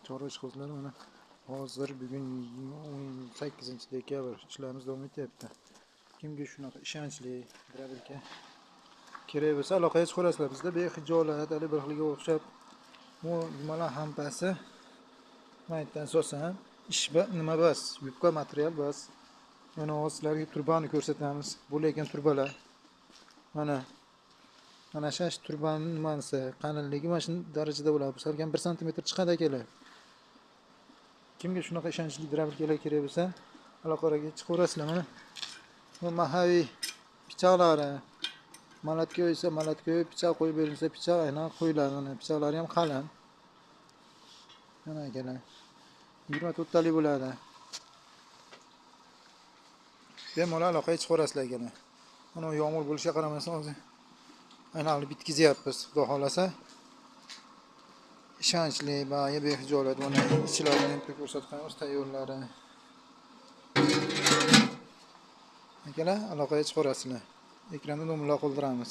Chorva ishxozlari, mana hozir bugun 18 dekabr, ishlarimiz davom etyapti. Kimga shunaqa ishonchli дробилка kerak bo'lsa, aloqaga chiqaverasizlar. Bizda behijolat, hali bir xilga o'xshab bu nimalar hammasi maytdan asosan ish nima bas, yupqa material bas. Mana hozir sizlarga trubani ko'rsatamiz. Bu lekin trubalar. Mana shu trubani nimasi, qalinligi mana shu darajada bo'ladi. Bu salkam 1 santimetr chiqadi, akalar. Kimga shunaqa ishonchli дробилка lar kerak bo'lsa, aloqaga chiqaverasizlar. Mana bu моховой pichoqlari. Молотка esa молотка, pichoq qo'yib berilsa, pichoq aynan qo'yiladi. Mana pichoqlari ham qalin. Mana, akalar. 24 talik bo'ladi. Bemalol aloqaga chiqaverasizlar, akalar. Mana yomg'ir bo'lishiga qaramasdan hozir aynan bitkazyapmiz, Xudo xohlasa. Ishonchli, baya behijolat, mana ichilarini ham ko'rsatib qo'yamiz, tayyorlari. Akalar, aloqaga chiqaverasizlar. Ekranda nomerlar qoldiramiz.